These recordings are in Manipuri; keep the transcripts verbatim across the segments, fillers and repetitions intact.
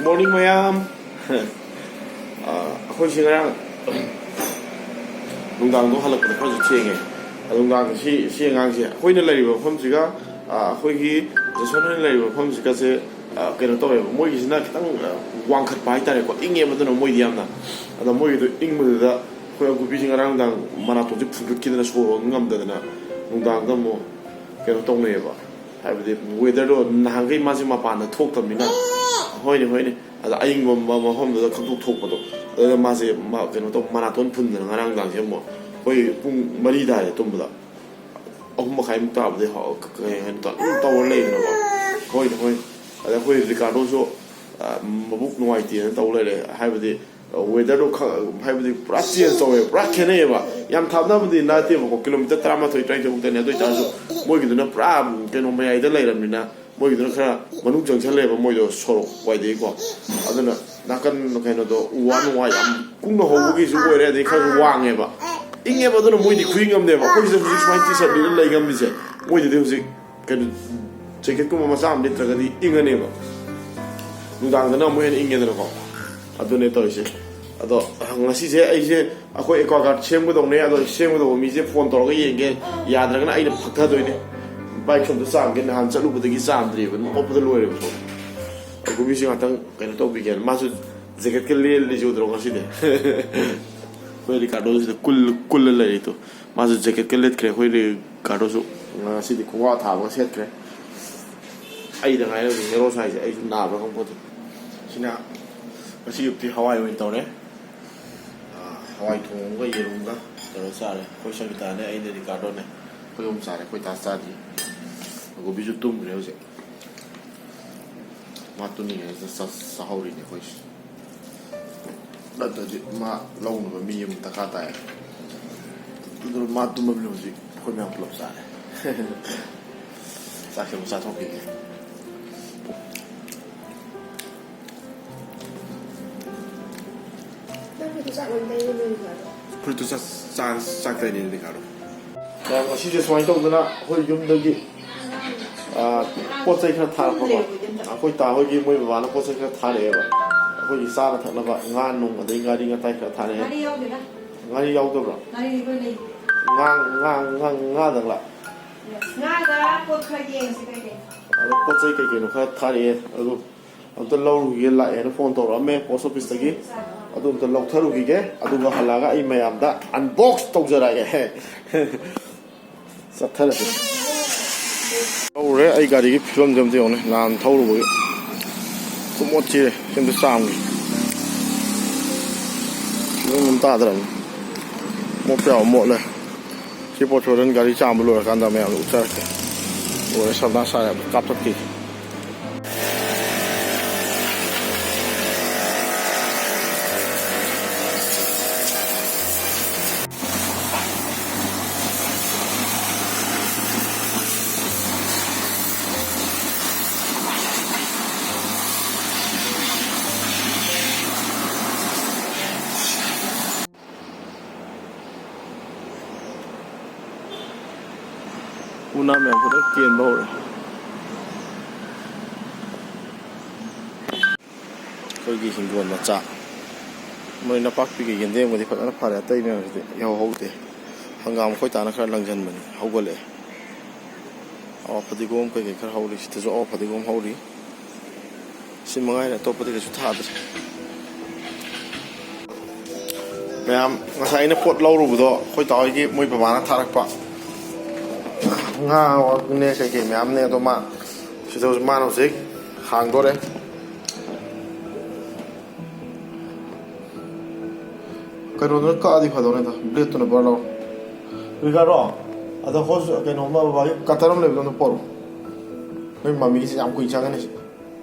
Morning, ꯃꯌꯥꯝ꯫ ꯑ, ꯑꯩꯈꯣꯏꯁꯦ ꯉꯔꯥꯡ ꯅꯨꯡꯗꯥꯡꯗꯣ ꯍꯜꯂꯛꯄꯗ ꯈꯔꯁꯨ ꯊꯦꯡꯉꯦ꯫ ꯑꯗꯣ ꯅꯨꯡꯗꯥꯡ ꯁꯤ, ꯁꯤ ꯑꯉꯥꯡꯁꯦ ꯑꯩꯈꯣꯏꯅ ꯂꯩꯔꯤꯕ ꯃꯐꯝꯁꯤꯒ, ꯑ, ꯑꯩꯈꯣꯏꯒꯤ ꯖꯣꯁꯟ ꯍꯣꯏꯅ ꯂꯩꯔꯤꯕ ꯃꯐꯝꯁꯤꯒꯁꯦ, ꯑ, ꯀꯩꯅꯣ ꯇꯧꯋꯦꯕ, ꯃꯣꯏꯒꯤꯁꯤꯅ ꯈꯤꯇꯪ, ꯑ, ꯋꯥꯡꯈꯠꯄ ꯍꯥꯏꯇꯥꯔꯦꯀꯣ, ꯏꯪꯉꯦꯕ, ꯑꯗꯨꯅ ꯃꯣꯏꯗꯤ ꯌꯥꯝꯅ꯫ ꯑꯗꯣ ꯃꯣꯏꯒꯤꯗꯣ ꯏꯪꯕꯗꯨꯗ ꯑꯩꯈꯣꯏ ꯑꯪꯀꯨꯄꯤꯁꯤ ꯉꯔꯥꯡ ꯅꯨꯡꯗꯥꯡ ꯃꯅꯥꯇꯣꯟꯁꯦ ꯐꯨꯟꯒꯠꯈꯤꯗꯅ ꯁꯣꯔ ꯍꯣꯟꯕ ꯉꯝꯗꯗꯅ ꯅꯨꯡꯗꯥꯡꯗ ꯑꯃꯨꯛ ꯀꯩꯅꯣ ꯇꯧꯅꯩꯌꯦꯕ꯫ ꯍꯥꯏꯕꯗꯤ weatherꯗꯣ ꯅꯍꯥꯟꯈꯩ ꯃꯥꯁꯦ ꯃꯄꯥꯟꯗ ꯊꯣꯛꯇꯕꯅꯤꯅ꯫ ꯍꯣꯏꯅꯦ, ꯍꯣꯏꯅꯦ꯫ ꯑꯗ ꯑꯏꯪꯕ ꯃ-, ꯃꯐꯝꯗꯨꯗ ꯈꯪꯇꯣꯛ ꯊꯣꯛꯄꯗꯣ꯫ ꯑꯗꯨꯗ ꯃꯥꯁꯦ ꯃ-, ꯀꯩꯅꯣ ꯇꯧ, ꯃꯅꯥꯇꯣꯟ ꯐꯨꯟꯗꯅ ꯉꯔꯥꯡ ꯅꯨꯡꯗꯥꯡꯁꯦ ꯑꯃꯨꯛ ꯑꯩꯈꯣꯏ ꯄꯨꯡ ꯃꯔꯤ ꯇꯥꯔꯦ ꯇꯨꯝꯕꯗ꯫ ꯑꯍꯨꯝ ꯃꯈꯥꯏꯃꯨꯛ ꯇꯥꯕꯗꯩ ꯍꯧ-, ꯀ-, ꯀꯩ ꯍꯥꯏꯅꯤ, ꯑꯗꯨꯝ ꯇꯧꯔ ꯂꯩꯗꯅꯀꯣ꯫ ꯍꯣꯏꯅꯦ, ꯍꯣꯏꯅꯦ꯫ ꯑꯗ ꯑꯩꯈꯣꯏ ꯔꯤꯀꯥꯔꯗꯣꯁꯨ, ꯑ, ꯃꯕꯨꯛ ꯅꯨꯡꯉꯥꯏꯇꯦꯅ ꯇꯧ ꯂꯩꯔꯦ꯫ ꯍꯥꯏꯕꯗꯤ weatherꯗꯣ ꯈ-, ꯍꯥꯏꯕꯗꯤ ꯄꯨꯔꯥ change ꯇꯧꯋꯦ, ꯄꯨꯔꯥ ꯈꯦꯠꯅꯩꯌꯦꯕ꯫ ꯌꯥꯝ ꯊꯥꯞꯅꯕꯗꯤ ꯅꯠꯇꯦꯕꯀꯣ, kilometre ꯇꯔꯥꯃꯥꯊꯣꯏ, ꯇꯔꯥꯅꯤꯊꯣꯏ ꯃꯨꯛꯇꯅꯦ꯫ ꯑꯗꯨ ꯑꯣꯏꯇꯥꯔꯁꯨ ꯃꯣꯏꯒꯤꯗꯨꯅ ꯄꯨꯔꯥ ꯀꯩꯅꯣ ꯃꯌꯥꯏꯗ ꯂꯩꯔꯕꯅꯤꯅ, ꯃꯣꯏꯒꯤꯗꯨꯅ ꯈꯔ ꯃꯅꯨꯡ ꯆꯪꯁꯜꯂꯦꯕ, ꯃꯣꯏꯗꯣ ꯁꯣꯔꯣꯛ ꯋꯥꯏꯗꯒꯤꯀꯣ꯫ ꯑꯗꯨꯅ ꯅꯥꯀꯟ ꯀꯩꯅꯣꯗꯣ ꯎ ꯋꯥ ꯅꯨꯡ ꯋꯥ ꯌꯥꯝ ꯀꯨꯡꯅ ꯍꯧꯕꯒꯤꯁꯨ ꯑꯣꯏꯔꯦ, ꯑꯗꯩ ꯈꯔꯁꯨ ꯋꯥꯡꯉꯦꯕ꯫ ꯏꯪꯉꯦꯕ, ꯑꯗꯨꯅ ꯃꯣꯏꯗꯤ ꯈꯨꯏꯪ ꯑꯃꯅꯦꯕ꯫ ꯑꯩꯈꯣꯏ ꯁꯤꯗ ꯍꯧꯖꯤꯛ ꯁꯨꯃꯥꯏꯅ T-shirt ꯂꯤꯠꯂ ꯂꯩ ꯉꯝꯃꯤꯁꯦ, ꯃꯣꯏꯗꯗꯤ ꯍꯧꯖꯤꯛ ꯀꯩꯅꯣ, jacketꯀꯨꯝꯕ ꯃꯆꯥ ꯑꯃ ꯂꯤꯠꯇ꯭ꯔꯒꯗꯤ ꯏꯪꯉꯅꯦꯕ꯫ ꯅꯨꯡꯗꯥꯡꯗꯅ ꯑꯃꯨꯛ ꯍꯦꯟꯅ ꯏꯪꯉꯦꯗꯅꯀꯣ꯫ ꯑꯗꯨꯅꯦ ꯇꯧꯔꯤꯁꯦ꯫ ꯑꯗꯣ ꯉꯁꯤꯁꯦ ꯑꯩꯁꯦ ꯑꯩꯈꯣꯏ Aquaguard ꯁꯦꯝꯒꯗꯧꯅꯦ꯫ ꯑꯗꯣ ꯁꯦꯝꯒꯗꯧꯕ ꯃꯤꯁꯦ phone ꯇꯧꯔꯒ ꯌꯦꯡꯒꯦ, ꯌꯥꯗ꯭ꯔꯒꯅ ꯑꯩꯅ ꯐꯛꯊꯗꯣꯏꯅꯦ꯫ Bike ꯁꯣꯝꯗ ꯆꯥꯝꯒꯦ, ꯅꯍꯥꯟ ꯆꯠꯂꯨꯕꯗꯒꯤ ꯆꯥꯝꯗ꯭ꯔꯤꯕ, ꯅꯣꯞꯄꯗ ꯂꯣꯏꯔꯦꯕ ꯁꯣꯝ꯫ ꯑꯗꯨ ꯃꯤꯁꯦ ꯉꯥꯛꯇꯪ ꯀꯩꯅꯣ ꯇꯧꯕꯤꯒꯦꯅ꯫ ꯃꯥꯁꯨ jacketꯀ ꯂꯤꯠꯂꯤꯁꯦ ꯎꯗ꯭ꯔꯣ ꯉꯁꯤꯗꯤ? ꯑꯩꯈꯣꯏ ꯔꯤꯀꯥꯔꯗꯣꯁꯤꯗ ꯀꯨꯜ-, ꯀꯨꯜꯂ ꯂꯩꯔꯤꯗꯣ꯫ ꯃꯥꯁꯨ jacketꯀ ꯂꯤꯠꯈ꯭ꯔꯦ꯫ ꯑꯩꯈꯣꯏ ꯔꯤꯀꯥꯔꯗꯣꯁꯨ ꯉꯁꯤꯗꯤ ꯈꯣꯡꯒ꯭ꯔꯥꯎ ꯑꯊꯥꯕꯒ ꯁꯦꯠꯈ꯭ꯔꯦ꯫ ꯑꯩꯗ ꯉꯥꯏꯔꯦ ꯍꯧꯖꯤꯛ hero ꯁꯥꯏꯁꯦ꯫ ꯑꯩꯁꯨ ꯅꯥꯕ꯭ꯔꯥ ꯈꯪꯄꯣꯠꯇꯦ꯫ ꯁꯤꯅ ꯉꯁꯤ ꯑꯌꯨꯛꯇꯤ ꯍꯋꯥꯏ ꯑꯣꯏꯅ ꯇꯧꯔꯦ꯫ ꯑꯥ, ꯍꯋꯥꯏ ꯊꯣꯡꯕꯒ ꯌꯦꯔꯨꯝꯒ ꯇꯧꯔ ꯆꯥꯔꯦ꯫ ꯑꯩꯈꯣꯏ ꯁꯪꯒꯤꯇꯥꯅꯦ, ꯑꯩꯅꯦ ꯔꯤꯀꯥꯔꯗꯣꯅꯦ꯫ ꯑꯩꯈꯣꯏ ꯑꯍꯨꯝ ꯆꯥꯔꯦ꯫ ꯑꯩꯈꯣꯏ ꯗꯥ ꯆꯥꯗ꯭ꯔꯤ꯫ ꯑꯒꯣꯕꯤꯁꯨ ꯇꯨꯝꯈ꯭ꯔꯦ ꯍꯧꯖꯤꯛ꯫ ꯃꯥ ꯇꯨꯝꯅꯤꯡꯉꯦ ꯍꯥꯏꯅ ꯆꯥ-, ꯆꯥꯍꯧꯔꯤꯅꯦ ꯑꯩꯈꯣꯏꯁꯦ꯫ ꯅꯠꯇ꯭ꯔꯗꯤ ꯃꯥ ꯂꯧꯅꯕ ꯃꯤ ꯑꯃ ꯗꯔꯀꯥꯔ ꯇꯥꯏ꯫ ꯑꯗꯨꯅ ꯃꯥ ꯇꯨꯝꯃꯕꯅꯤꯅ ꯍꯧꯖꯤꯛ ꯑꯩꯈꯣꯏ ꯃꯌꯥꯝ ꯄꯨꯂꯞ ꯆꯥꯔꯦ꯫ ꯆꯥꯛꯁꯦ ꯑꯃꯨꯛ ꯆꯥꯊꯣꯛꯈꯤꯒꯦ꯫ ꯅꯪ ꯐꯨꯔꯤꯠꯇꯨ ꯆꯥꯛ ꯂꯣꯏ ꯇꯩꯔꯦ ꯂꯣꯏꯔꯦ꯫ ꯐꯨꯔꯤꯠꯇꯨ ꯆꯥꯛ, ꯆꯥꯛ, ꯆꯥꯛ ꯇꯩꯔꯦ ꯂꯩꯀꯥꯗꯣ꯫ ꯉꯁꯤꯁꯦ ꯁꯨꯃꯥꯏꯅ ꯇꯧꯗꯅ ꯑꯩꯈꯣꯏ ꯌꯨꯝꯗꯒꯤ, ꯑꯥ, ꯄꯣꯠ ꯆꯩ ꯈꯔ ꯊꯥꯔꯛꯄꯀꯣ꯫ ꯑꯩꯈꯣꯏ ꯇꯥ ꯍꯣꯏꯒꯤ ꯃꯣꯏ ꯕꯕꯥꯅ ꯄꯣꯠ ꯆꯩ ꯈꯔ ꯊꯥꯔꯛꯑꯦꯕ, ꯑꯩꯈꯣꯏꯒꯤ ꯆꯥꯅ ꯊꯛꯅꯕ ꯉꯥ ꯅꯨꯡ ꯑꯗꯩ ꯉꯥꯔꯤ ꯉꯥꯇꯥꯏ ꯈꯔ ꯊꯥꯔꯛꯑꯦ꯫ ꯉꯥꯔꯤ ꯌꯥꯎꯗꯦꯗ꯫ ꯉꯥꯔꯤ ꯌꯥꯎꯗꯕ꯭ꯔꯣ? ꯉꯥꯔꯤ ꯑꯩꯈꯣꯏ ꯂꯩ꯫ ꯉꯥ, ꯉꯥ, ꯉꯥ, ꯉꯥꯗꯪꯂ? ꯉꯥꯒ ꯄꯣꯠ ꯈꯔ ꯌꯦꯡꯉꯁꯤ ꯀꯩ ꯀꯩꯅꯣ꯫ ꯑꯗꯣ ꯄꯣꯠ ꯆꯩ ꯀꯩ ꯀꯩꯅꯣ ꯈꯔ ꯊꯥꯔꯛꯑꯦ, ꯑꯗꯨ ꯑꯝꯇ ꯂꯧꯔꯨꯒꯦ ꯂꯥꯛꯑꯦꯅ ꯐꯣꯟ ꯇꯧꯔꯛꯑꯝꯃꯦ ꯄꯣꯁ ꯑꯣꯐꯤꯁꯇꯒꯤ꯫ ꯑꯗꯨ ꯑꯝꯇ ꯂꯧꯊꯔꯨꯈꯤꯒꯦ, ꯑꯗꯨꯒ ꯍꯜꯂꯛꯑꯒ ꯑꯩ ꯃꯌꯥꯝꯗ ꯑꯟꯕꯣꯛꯁ ꯇꯧꯖꯔꯛꯑꯒꯦ꯫ ꯆꯠꯊꯔꯁꯤ꯫ ꯇꯧꯔꯦ, ꯑꯩ ꯒꯥꯔꯤꯒꯤ ꯐꯤꯕꯝꯁꯦ ꯑꯝꯇ ꯌꯦꯡꯉꯨꯅꯦ, ꯅꯍꯥꯟ ꯊꯧꯔꯨꯕꯒꯤ꯫ ꯈꯨꯃꯣꯠ ꯊꯤꯔꯦ ꯁꯤꯝꯇ ꯆꯥꯝꯒꯦ꯫ ꯐꯤꯕꯝ ꯑꯃ ꯇꯥꯗ꯭ꯔꯕꯅꯤ꯫ ꯃꯣꯠꯄ ꯌꯥꯕ ꯃꯣꯠꯂꯦ꯫ ꯁꯤ ꯄꯣꯠꯁꯦ ꯍꯣꯔꯦꯟ ꯒꯥꯔꯤ ꯆꯥꯝꯕ ꯂꯣꯏꯔꯀꯥꯟꯗ ꯃꯌꯥꯝꯗ ꯎꯠꯆꯔꯛꯀꯦ꯫ ꯂꯣꯏꯔꯦ, ꯁꯕꯅꯥ ꯁꯥꯔꯦ, ꯀꯥꯞꯊꯠꯈꯤꯒꯦ꯫ ꯎꯅꯥ ꯃꯌꯥꯝ ꯄꯨꯂꯞ ꯀꯦꯟꯕ ꯍꯧꯔꯦ꯫ ꯑꯩꯈꯣꯏꯒꯤ ꯍꯤꯡꯒꯣꯜ ꯃꯆꯥ, ꯃꯣꯏ ꯅꯄꯥꯛꯄꯤꯒ ꯌꯦꯟꯗꯦꯝꯒꯗꯤ ꯐꯖꯅ ꯐꯔꯦ, ꯑꯇꯩ ꯃꯌꯥꯝꯁꯤꯗꯤ ꯏꯍꯧ ꯍꯧꯗꯦ꯫ ꯍꯪꯒꯥꯝ ꯑꯩꯈꯣꯏ ꯇꯥꯅ ꯈꯔ ꯂꯪꯁꯤꯟꯕꯅꯤ, ꯍꯧꯒꯠꯂꯛꯑꯦ꯫ ꯑꯋꯥ ꯐꯗꯤꯒꯣꯝ ꯀꯩꯀꯩ ꯈꯔ ꯍꯧꯔꯤ, ꯁꯤꯗꯁꯨ ꯑꯋꯥ ꯐꯗꯤꯒꯣꯝ ꯍꯧꯔꯤ꯫ ꯁꯤ ꯃꯉꯥꯏꯔꯦ, ꯑꯇꯣꯞꯄꯗꯤ ꯀꯩꯁꯨ ꯊꯥꯗ꯭ꯔꯦ꯫ ꯃꯌꯥꯝ, ꯉꯁꯥꯏ ꯑꯩꯅ ꯄꯣꯠ ꯂꯧꯔꯨꯕꯗꯣ ꯑꯩꯈꯣꯏ ꯇꯥꯍꯣꯏꯒꯤ ꯃꯣꯏ ꯕꯕꯥꯅ ꯊꯥꯔꯛꯄ ꯉꯥꯅꯦ ꯀꯩꯀꯩ ꯃꯌꯥꯝꯅꯦ, ꯑꯗꯣ ꯃꯥ ꯁꯤꯗ ꯍꯧꯖꯤꯛ, ꯃꯥꯅ ꯍꯧꯖꯤꯛ ꯍꯥꯡꯗꯣꯔꯦ꯫ ꯀꯩꯅꯣꯗꯨꯅ ꯀꯛꯑꯗꯤ ꯐꯗꯧꯅꯤꯗ, ꯕ꯭ꯂꯦꯗꯇꯨꯅ ꯕꯔ ꯂꯧꯔꯣ꯫ ꯔꯤꯒꯥꯔꯗꯣ, ꯑꯗ ꯍꯣꯁ ꯀꯩꯅꯣꯝꯃ ꯕꯕꯥꯒꯤ ꯀꯇꯔ ꯑꯃ ꯂꯩꯕꯗꯣ ꯑꯝꯇ ꯄꯣꯔꯛꯑꯣ꯫ ꯅꯣꯏ ꯃꯃꯤꯒꯤꯁꯦ ꯌꯥꯝ ꯀꯨꯏ ꯆꯪꯒꯅꯤ ꯁꯤ꯫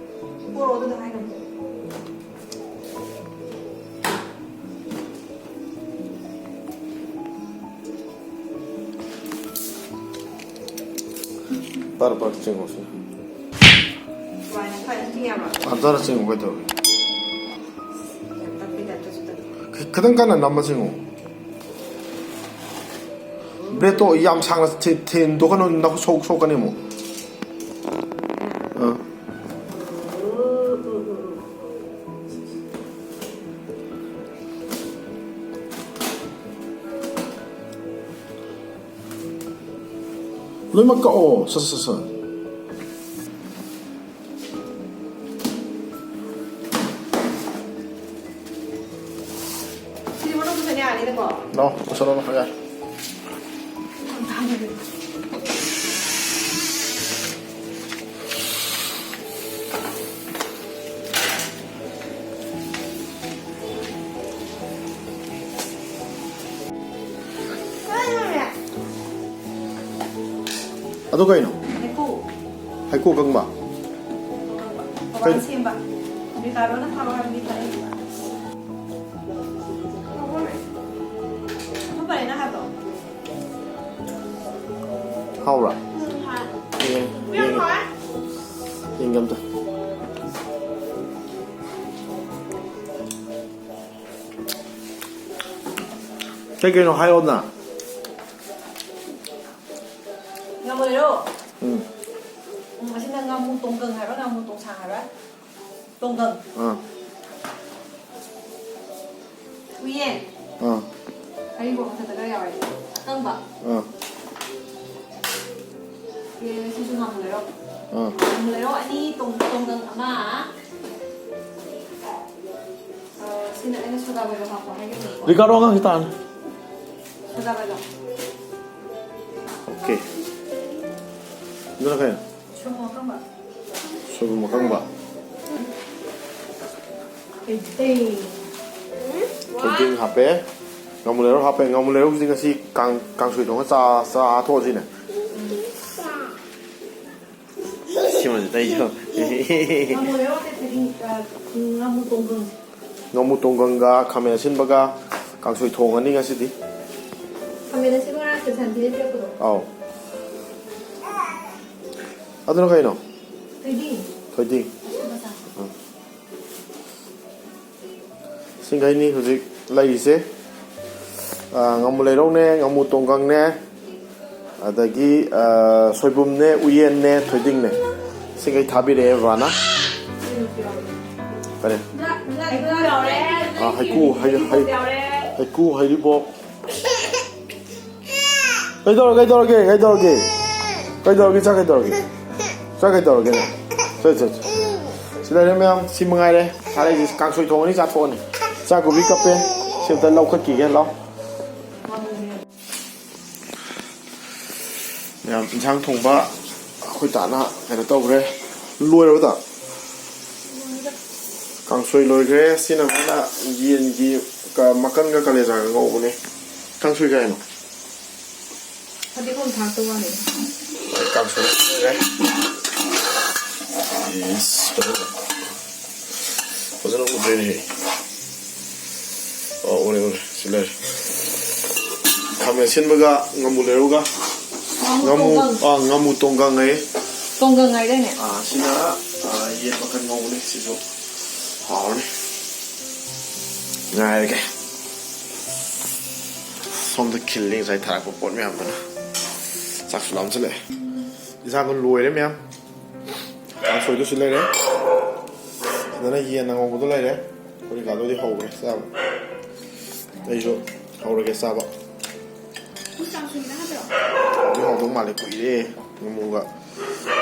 ꯄꯣꯔꯛꯑꯣ ꯑꯗꯨꯗ ꯍꯥꯏꯅꯕꯗꯣ꯫ ꯄꯔ ꯄꯔ ꯆꯤꯡꯉꯣ ꯁꯤ꯫ ꯁꯨꯃꯥꯏꯅ ꯁ꯭ꯋꯥꯏꯗ ꯆꯤꯡ ꯌꯥꯕ꯭ꯔꯣ? ꯍꯟꯊꯔ ꯆꯤꯡꯉꯨ ꯀꯩꯗꯧꯔꯒꯦ? ꯌꯥꯝ ꯇꯞꯄꯤ ꯇꯥꯏꯞꯇꯁꯨ ꯇꯞꯄꯤ꯫ ꯈꯤ-, ꯈꯤꯇꯪ ꯀꯟꯅ ꯅꯝꯃ ꯆꯤꯡꯉꯨ꯫ ꯕ꯭ꯂꯦꯗꯇꯣ ꯌꯥꯝ ꯁꯥꯡꯅ ꯊꯤ-, ꯊꯤꯟꯗꯣꯛꯀꯅꯨ, ꯅꯈꯨꯠ ꯁꯣꯛ-, ꯁꯣꯛꯀꯅꯤ ꯑꯃꯨꯛ꯫ ꯑꯥ꯫ ꯂꯣꯏꯅꯃꯛ ꯀꯛꯑꯣ꯫ ꯁꯠ ꯁꯠ ꯁꯠ꯫ ꯁꯤ ꯃꯅꯨꯡꯗ ꯐꯅꯦꯛ ꯑꯅꯤꯗꯀꯣ? ꯂꯥꯛꯑꯣ, ꯄꯨꯁꯜꯂꯣ, ꯂꯥꯛꯑꯣ, ꯌꯥꯔꯦ꯫ ꯑꯗꯨ ꯀꯩꯅꯣ? ꯍꯩꯀꯨ꯫ ꯍꯩꯀꯨ ꯑꯀꯪꯕ? ꯕꯕꯥꯅ ꯀꯩ? ꯁꯦꯝꯕ꯫ ꯔꯤꯀꯥꯔꯗꯣꯅ ꯊꯥꯔꯛꯑꯣ ꯍꯥꯏꯕꯒꯤ ꯊꯥꯔꯛꯏꯕ꯫ ꯑꯗꯨ ꯐꯔꯦ, ꯅꯪ ꯍꯥꯏꯕꯗꯣ꯫ ꯍꯥꯎꯕ꯭ꯔꯥ? ꯎꯝ, ꯍꯥꯎ꯫ ꯌꯦꯡ-, ꯌꯥꯝ ꯌꯦꯡ-, ꯍꯥꯎꯋꯦ꯫ ꯌꯦꯡꯒꯦ ꯑꯝꯇ꯫ ꯀꯩ ꯀꯩꯅꯣ ꯍꯥꯏꯌꯣꯅ꯫ ꯉꯝꯃꯣꯏꯗ꯭ꯔꯣ? ꯎꯝ꯫ ꯎꯝ, ꯑꯁꯤꯅ ꯉꯥꯃꯨ ꯇꯣꯡꯒꯪ ꯍꯥꯏꯕ꯭ꯔꯥ, ꯉꯥꯃꯨ ꯇꯣꯡꯁꯥꯡ ꯍꯥꯏꯕ꯭ꯔꯥ? ꯇꯣꯡꯒꯪ꯫ ꯑꯥ꯫ ꯎꯌꯦꯟ꯫ ꯑꯥ꯫ ꯑꯔꯤꯕ ꯃꯊꯛꯇ ꯈꯔ ꯌꯥꯎꯔꯦ꯫ ꯑꯀꯪꯕ꯫ ꯑꯥ꯫ ꯑꯦ, ꯁꯤꯁꯨ ꯉꯥꯃꯨ ꯂꯩꯔꯣ꯫ ꯑꯥ꯫ ꯉꯥꯃꯨ ꯂꯩꯔꯣ ꯑꯅꯤ, ꯇꯣꯡ-, ꯇꯣꯡꯒꯪ ꯑꯃ꯫ ꯑ, ꯁꯤꯅ ꯑꯩꯅ ꯁꯣꯗꯥ ꯕꯥꯏꯒꯞ ꯍꯥꯞꯄꯣ ꯍꯥꯏꯈꯤꯕꯅꯤꯀꯣ꯫ ꯔꯤꯀꯥꯔꯗꯣ ꯑꯉꯥꯡꯁꯤ ꯇꯥꯔꯅꯤ꯫ ꯁꯣꯗꯥ ꯕꯥꯏꯒꯞ꯫ ꯑꯣꯀꯦ꯫ ꯑꯗꯨꯅ ꯀꯩꯅꯣ? ꯁꯣꯏꯕꯨꯝ ꯑꯀꯪꯕ꯫ ꯁꯣꯏꯕꯨꯝ ꯑꯀꯪꯕ꯫ ꯊꯣꯏꯗꯤꯡ꯫ ꯊꯣꯏꯗꯤꯡ ꯍꯥꯞꯄꯦ꯫ ꯉꯥꯃꯨ ꯂꯩꯔꯧ ꯍꯥꯞꯄꯦ꯫ ꯉꯥꯃꯨ ꯂꯩꯔꯧꯁꯤꯗꯤ ꯉꯁꯤ ꯀꯥꯡ-, ꯀꯥꯡꯁꯣꯏ ꯊꯣꯡꯉ ꯆꯥ-, ꯆꯥꯊꯣꯛꯑꯁꯤꯅꯦ꯫ ꯁꯤꯃꯁꯨ ꯇꯩꯁꯨ꯫ ꯉꯥꯃꯨ ꯂꯩꯔꯧ ꯍꯥꯞꯄꯦ, ꯊꯣꯏꯗꯤꯡ, ꯑ, ꯉꯥꯃꯨ ꯇꯣꯡꯒꯪ꯫ ꯉꯥꯃꯨ ꯇꯣꯡꯒꯪꯒ ꯈꯥꯃꯦꯟ ꯑꯁꯤꯟꯕꯒ ꯀꯥꯡꯁꯣꯏ ꯊꯣꯡꯉꯅꯤ ꯉꯁꯤꯗꯤ꯫ ꯈꯥꯃꯦꯟ ꯑꯁꯤꯟꯕ ꯉꯔꯥꯡ ꯁꯟꯊꯤꯗ ꯄꯤꯔꯛꯄꯗꯣ? ꯑꯧ꯫ ꯑꯗꯨꯅ ꯀꯩꯅꯣ? ꯊꯣꯏꯗꯤꯡ꯫ ꯊꯣꯏꯗꯤꯡ꯫ ꯑꯁꯤꯟꯕ ꯆꯥꯁꯤ꯫ ꯎꯝ꯫ ꯁꯤꯡꯈꯩꯅꯤ ꯍꯧꯖꯤꯛ ꯂꯩꯔꯤꯁꯦ꯫ ꯑꯥ, ꯉꯥꯃꯨ ꯂꯩꯔꯧꯅꯦ, ꯉꯥꯃꯨ ꯇꯣꯡꯒꯪꯅꯦ, ꯑꯗꯒꯤ, ꯑꯥ, ꯁꯣꯏꯕꯨꯝꯅꯦ, ꯎꯌꯦꯟꯅꯦ, ꯊꯣꯏꯗꯤꯡꯅꯦ꯫ ꯁꯤꯡꯈꯩ ꯊꯥꯕꯤꯔꯛꯑꯦ ꯕꯕꯥꯅ꯫ ꯀꯔꯤ? ꯍꯩꯀꯨ ꯌꯥꯎꯔꯦ꯫ ꯑꯥ, ꯍꯩꯀꯨ, ꯍꯩ-, ꯍꯩ-, ꯌꯥꯎꯔꯦ꯫ ꯍꯩꯀꯨ, ꯍꯩꯔꯤꯕꯣꯞ꯫ ꯀꯩꯗꯧꯔꯒꯦ, ꯀꯩꯗꯧꯔꯒꯦ, ꯀꯩꯗꯧꯔꯒꯦ? ꯀꯩꯗꯧꯔꯒꯦ? ꯆꯥꯛ ꯀꯩꯗꯧꯔꯒꯦ? ꯆꯥꯛ ꯀꯩꯗꯧꯔꯒꯦ? ꯁꯦ, ꯁꯦ, ꯁꯦ꯫ ꯁꯤ ꯂꯩꯔꯦ ꯃꯌꯥꯝ, ꯁꯤ ꯃꯉꯥꯏꯔꯦ꯫ ꯁꯥꯔꯩꯁꯦ ꯀꯥꯡꯁꯣꯏ ꯊꯣꯡꯉꯅꯤ, ꯆꯥꯊꯣꯛꯑꯅꯤ꯫ ꯆꯥꯛ ꯀꯨꯕꯤ ꯀꯞꯄꯦ꯫ ꯁꯤ ꯑꯝꯇ ꯂꯧꯈꯠꯈꯤꯒꯦ, ꯂꯥꯎ꯫ ꯃꯌꯥꯝ, ꯏꯟꯁꯥꯡ ꯊꯣꯡꯕ ꯑꯩꯈꯣꯏ ꯇꯥꯅ ꯀꯩꯅꯣ ꯇꯧꯈ꯭ꯔꯦ꯫ ꯂꯣꯏꯔꯕ ꯇꯥ? ꯀꯥꯡꯁꯣꯏ ꯂꯣꯏꯈ꯭ꯔꯦ꯫ ꯁꯤꯅ ꯃꯥꯅ ꯌꯦꯟꯒꯤ ꯀ-, ꯃꯀꯟꯒ ꯀꯂꯦꯖꯥꯒ ꯉꯧꯕꯅꯦ꯫ ꯀꯥꯡꯁꯣꯏ ꯀꯥꯏꯅꯣ? ꯐꯗꯤꯒꯣꯝ ꯊꯥꯛꯇ ꯋꯥꯅꯤ꯫ ꯀꯥꯡꯁꯣꯏ ꯂꯣꯏꯔꯦ꯫ ꯌꯦꯁ, ꯐꯖꯅ, ꯐꯖꯅ ꯎꯗ꯭ꯔꯦꯅꯦꯍꯦ꯫ ꯑꯣ, ꯎꯔꯦ, ꯎꯔꯦ꯫ ꯁꯤ ꯂꯩꯔꯦ꯫ ꯈꯥꯃꯦꯟ ꯑꯁꯤꯟꯕꯒ ꯉꯥꯃꯨ ꯂꯩꯔꯨꯒ꯫ ꯉꯥꯃꯨ ꯉꯥꯃꯨ, ꯇꯣꯡꯒꯪ꯫ ꯑꯥ, ꯉꯥꯃꯨ ꯇꯣꯡꯒꯪ ꯍꯥꯏꯌꯦ꯫ ꯇꯣꯡꯒꯪ ꯍꯥꯏꯗꯥꯏꯅꯦ? ꯑꯥ, ꯁꯤꯅ, ꯑꯥ, ꯌꯦꯟ ꯃꯈꯜ ꯉꯧꯕꯅꯦ꯫ ꯁꯤꯁꯨ ꯍꯥꯎꯔꯅꯤ꯫ ꯉꯥꯏꯔꯒꯦ꯫ ꯁꯣꯝꯗ ꯈꯤꯜꯂꯤ ꯉꯁꯥꯏ ꯊꯥꯔꯛꯄ ꯄꯣꯠ ꯃꯌꯥꯝꯗꯨꯅ꯫ ꯆꯥꯛꯁꯨ ꯂꯥꯝꯁꯤꯜꯂꯛꯑꯦ꯫ ꯏꯟꯁꯥꯡꯗꯣ ꯂꯣꯏꯔꯦ ꯃꯌꯥꯝ꯫ ꯀꯥꯡꯁꯣꯏꯗꯨꯁꯨ ꯂꯩꯔꯦ꯫ ꯁꯤꯗꯅ ꯌꯦꯟ ꯑꯉꯧꯕꯗꯣ ꯂꯩꯔꯦ꯫ ꯑꯩꯈꯣꯏ ꯔꯤꯀꯥꯗꯣꯗꯤ ꯍꯧꯈ꯭ꯔꯦ ꯆꯥꯕ꯫ ꯑꯩꯁꯨ ꯍꯧꯔꯒꯦ ꯆꯥꯕ꯫ ꯍꯧꯖꯤꯛ ꯍꯥꯎꯗꯧ ꯃꯥꯜꯂꯦ, ꯀꯨꯏꯔꯦ ꯉꯥꯃꯨꯒ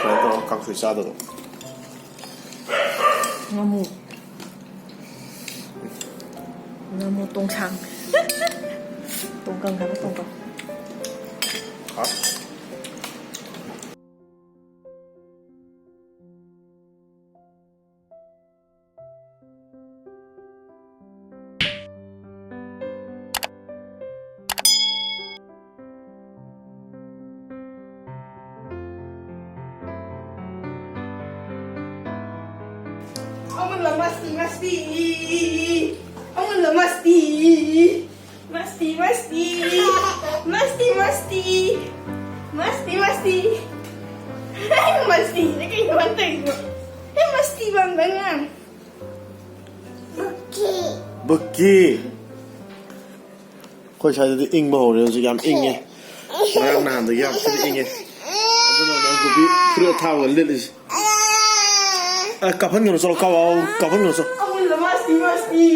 ꯀꯩꯅꯣ ꯇꯧꯔꯒ ꯀꯥꯡꯁꯣꯏ ꯆꯥꯗꯕ꯫ ꯉꯥꯃꯨ꯫ ꯉꯥꯃꯨ ꯇꯣꯡꯁꯥꯡ꯫ ꯇꯣꯡꯀꯪ ꯍꯥꯏꯕ ꯇꯣꯡꯀꯪ꯫ ꯑꯃꯨꯜꯂ ꯃꯁꯇꯤ ꯃꯁꯇꯤ꯫ ꯑꯃꯨꯜꯂ ꯃꯁꯇꯤ꯫ ꯃꯁꯇꯤ ꯃꯁꯇꯤ꯫ ꯃꯁꯇꯤ ꯃꯁꯇꯤ꯫ ꯃꯁꯇꯤ ꯃꯁꯇꯤ꯫ ꯃꯁꯇꯤꯁꯤꯅ ꯀꯩꯅꯣ ꯃꯥꯅ ꯇꯧꯔꯤꯗꯣ? ꯍꯦ, ꯃꯁꯇꯤ ꯃꯥꯟꯕ ꯑꯉꯥꯡ꯫ ꯕꯨꯛꯀꯤ꯫ ꯑꯩꯈꯣꯏ ꯁ꯭ꯋꯥꯏꯗꯗꯤ ꯏꯪꯕ ꯍꯧꯔꯦ ꯍꯧꯖꯤꯛ, ꯌꯥꯝ ꯏꯪꯉꯦ꯫ ꯉꯔꯥꯡ ꯅꯍꯥꯟꯗꯒꯤ ꯌꯥꯝ ꯊꯤꯅ ꯏꯪꯉꯦ꯫ ꯑꯗꯨꯅ ꯅꯪ ꯀꯣꯕꯤ ꯐꯨꯔꯤꯠ ꯑꯊꯥꯕꯒ ꯂꯤꯠꯂꯤꯁꯦ꯫ ꯑ, ꯀꯥꯐꯟꯒꯅꯨ ꯆꯠꯂꯣ, ꯀꯥꯎ, ꯀꯥꯎ, ꯀꯥꯐꯟꯒꯅꯨ ꯆꯠꯂꯣ꯫ ꯑꯃꯨꯜꯂ ꯃꯁꯇꯤ ꯃꯁꯇꯤ꯫